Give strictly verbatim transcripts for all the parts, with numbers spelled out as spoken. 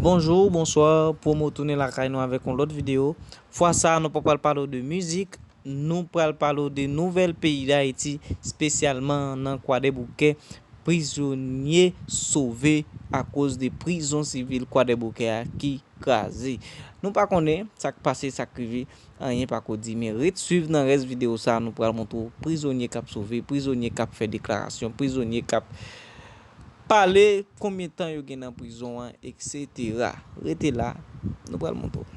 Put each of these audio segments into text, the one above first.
Bonjou, bonswa, Promo tounen lakay nou avèk yon lòt videyo. Fwa sa a, nou pa pral pale w de mizik, nou pral pale w de nouvèl peyi Dayiti, espesyalman nan Kwadèboukè. Prizonye sove akoz de prizon sivil Kwadèboukè a ki kraze. Nou pa konnen sa k pase, sa k rive, anyen pako di, men ret swiv nan rès videyo sa a, nou pral montre w prizonye k ap sove, prizonye k ap fè deklarasyon, prizonye k ap pale konbyen tan yo gen nan prizon an, etsetera. Rete la, nou pral montre w.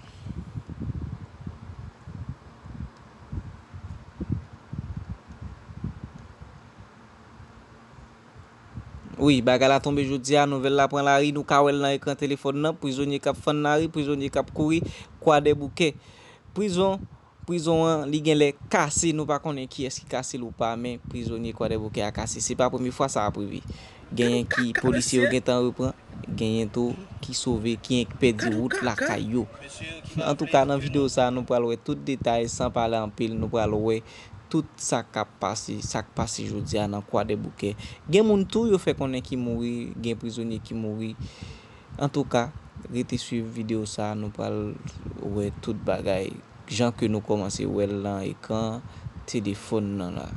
Wi, bagay la tonbe jodi a, nouvèl la pran lari, nou ka wè l nan ekran telefòn nan, prizonye k ap fann lari, prizonye k ap kouri, Kwadèboukè. Prizon, prizon an, li genlè kase, nou pa konnen kiyès ki kase l ou pa, men prizonye Kwadèboukè a kase. Se pa premye fwa sa ap rive. Genyen ki polisye yo gentan repran, genyen tou ki sove, ki enk pèdi wout lakay yo. Antouka, nan videyo sa a, nou pral wè tout detay, san pale anpil, nou pral wè tout sa k ap pase, sa k pase jodi a nan Kwadèboukè. Gen moun tou yo fè konnen ki mouri, gen prizonye ki mouri. Antouka, rete swiv videyo sa a, nou pral wè tout bagay, jan ke nou kòmanse wè l nan ekran telefòn nan la.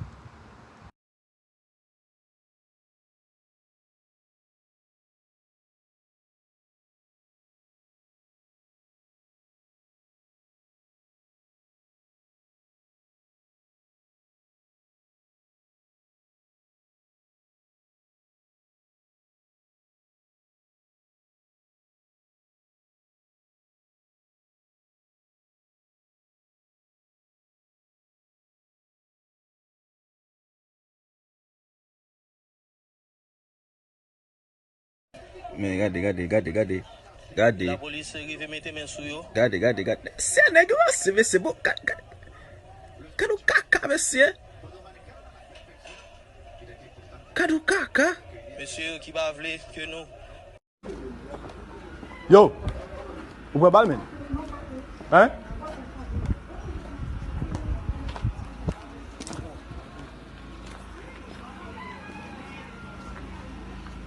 Men gade, gade, gade, gade. Gade. Lapolis rive mete men sou yo. Gade, gade, gade. Se nèg yo ranse, mesye, bon, gade, gade. Gade yon kaka, mesye. Gade yon kaka. Mesye ki pa vle ke nou Yo, ou pran bal, men? Hein?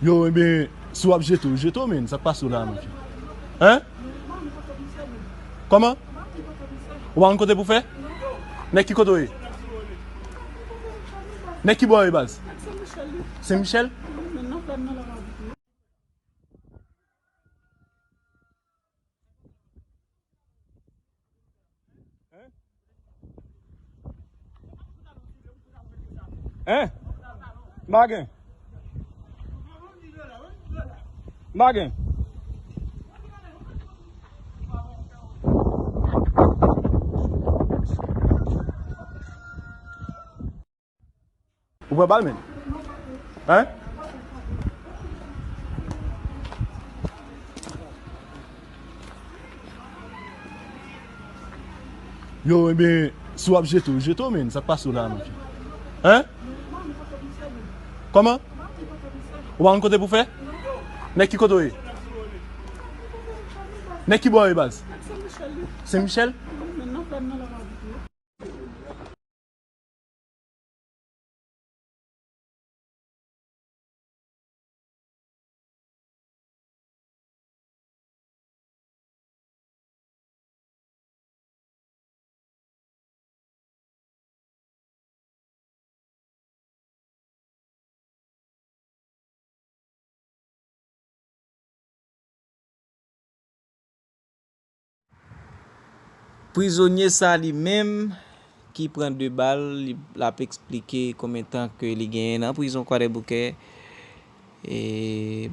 Yo, ebyen, si w ap jete w, jete w, men. Sa k pase w la, men? Hein? Kòman? Ou pa konn kote pou fè? Nèg ki kote w ye? Nèg ki bò w ye, baz? Sen Michel? Hein? M pa gen. M pa gen. Ou pran bal, men? Hein? Yo, ebyen, si w ap jete w, jete w, men. Sa k pase w la, men? Hein? Kòman? Ou pa konn kote pou fè? Nèg ki kote w ye? Nèg ki bò w ye, baz? Sen Michel? Prizonye sa li menm ki pran de bal, li, l ap eksplike konbyen tan ke li genyen nan prizon Kwadèboukè. E,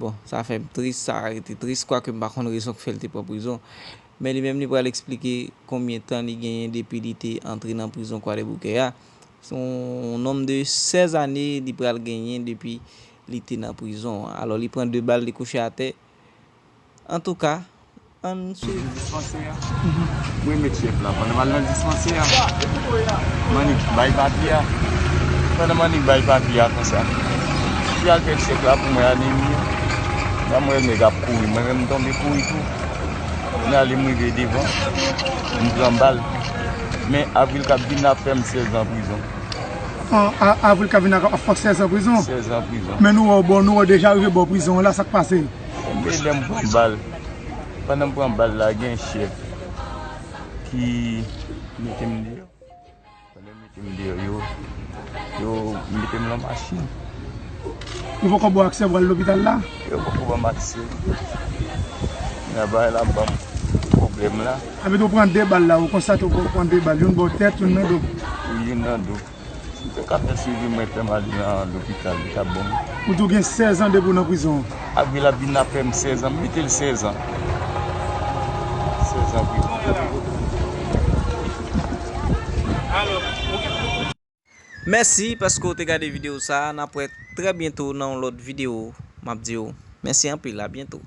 bon, sa fè m tris, sa rete tris, kwake m pa konn rezon k fè l te pran prizon. Men li menm, li pral eksplike konbyen tan li genyen depi li te antre nan prizon Kwadèboukè a. Se yon nonm de sèz ane li pral genyen depi li te nan prizon an. Alò, li pran de bal, li kouche atè. Antouka, ann swiv. Dispansè a. Mwen met chèf la. Pandan m al nan dispansè a, Manik bay papye a. Pandan Manik bay papye a konsa, li al fè chèk la pou mwen, anemi an. Nan mwen nèg ap kouri, mwen menm m tonbe kouri tou. Mwen ale m rive devan, m pran bal. Men Avril k ap vin la ap fè m sèz an prizon. An, a, Avril k ap vin la ap fè w sèz an prizon? Sèz an prizon. Men nou wè w bò, nou wè w deja rive bò prizon an la, sa k pase? Men lè m pran bal, Pandan m pran bal la, gen chèf ki mete m deyò. Pandan yo mete m deyò, yo, yo mete m nan machin. Yo poko ba w aksè pou al lopital la? Yo poko ban m aksè. Nan bagay la ban m pwoblèm la. Apre tou pran de bal la, ou konstate ou pran de bal, youn bò tèt, youn nan do. Wi, youn nan do. Si m te ka fè swivi mwen, fè m ale nan lopital, li t ap bon. Ou di w gen sèz an depi w nan prizon an. Avril ap vin ap fè m sèz an, m mete l sèz an. Sèz an prizon. Mèsi paske w te gade videyo sa a. N ap wè trè byento nan yon lòt videyo. M ap di w mèsi anpil, a byento.